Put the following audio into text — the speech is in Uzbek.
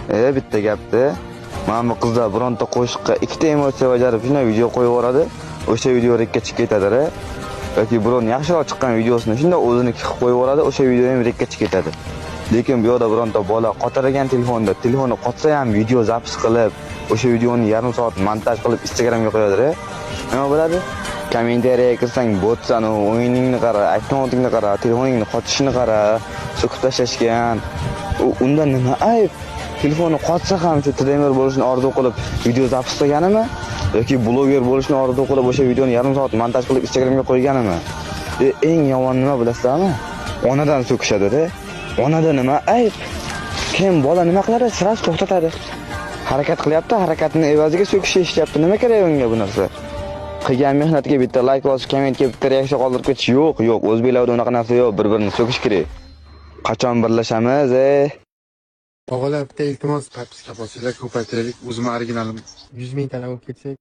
Bitta gapda. Mana bu qizlar bironta qo'shiqqa ikkita emotsiya bajarib, shunday video qo'yib yuboradi. O'sha video рек ka chiqib ketadi. Yoki birovni yaxshiroq chiqqan videosini shunday o'ziniki qilib qo'yib yuboradi, o'sha video ham рек ka chiqib ketadi. Lekin bu yoqda bironta bola qotirgan telefonda, telefoni qotsa ham video запись qilib, o'sha videoni yarim soat montaj qilib Instagramga qo'yadi. Nima bo'ladi? Kommentariyaga kirsang, botsan, o'yiningni qara, akkauntingni qara, telefoningni qotishini qara, so'kib tashlashgan. Unda nima ayb? Telefoni qotsa ham shu trener bo'lishni orzu qilib video запись qilganimi yoki bloger bo'lishni orzu qilib o'sha videoni yarim soat montaj qilib Instagramga qo'yganimi? Eng yomon nima bilasizlarmi? Onadan so'kishadi-da. Onada nima ayb? Keyin bola nima qiladi? Сразу to'xtatadi. Harakat qilyapti, harakatini evaziga so'kish eshityapti. Nima kerak unga bu narsa? Qilgan mehnatiga bitta layk bosib, kommentga bitta reaksiya qoldirib ketish yo'q, yo'q. O'zbeklarda unaqa narsa yo'q, bir-birini so'kish kerak. Qachon birlashamiz, ey? Og'alar, bitta iltimos, подписка bosinglar, ko'paytiraylik. O'zim originalim. 100 mingtalar bo'lib ketsak.